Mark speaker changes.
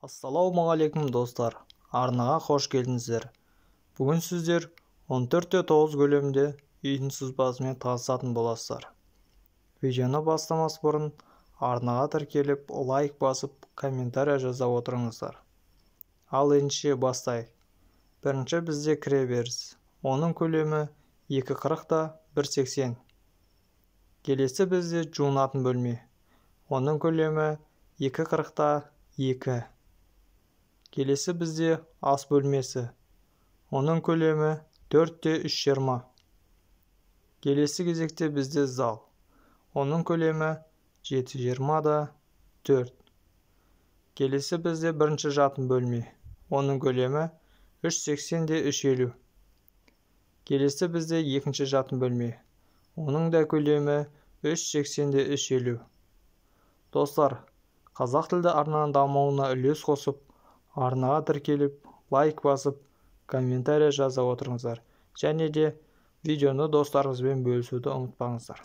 Speaker 1: Ассалаумағалейкум, достар! Арнаға қош келдіңіздер. Бүгін сіздер 14-9 көлемінде үйдің сызбасымен танысатын боласыздар. Видеоны бастамас бұрын арнаға тіркеліп, лайк басып, комментария жаза отырыңыздар. Ал ендеше бастайық. Бірінші бізде кіреберіс. Оның көлемі 2,40 та 1,80. Келесі бізде жуынатын бөлме. Оның көлемі 2,40 та 2. Келесі бізде ас бөлмесі. Оның көлемі 4 те 3,20. Келесі кезекте бізде зал. Оның көлемі 7,20 да 4. Келесі бізде бірінші жатын бөлме. Оның көлемі 3,80 де 3,50. Келесі бізде екінші жатын бөлме. Оның да көлемі 3,80 де 3,50. Достар, қазақ тілді арнаның дамуына үлес қосып, арнаға тіркеліп, лайк басып, комментария жаза отырыңыздар. Және де видеоны достарыңызбен бөлісуді ұмытпаңыздар.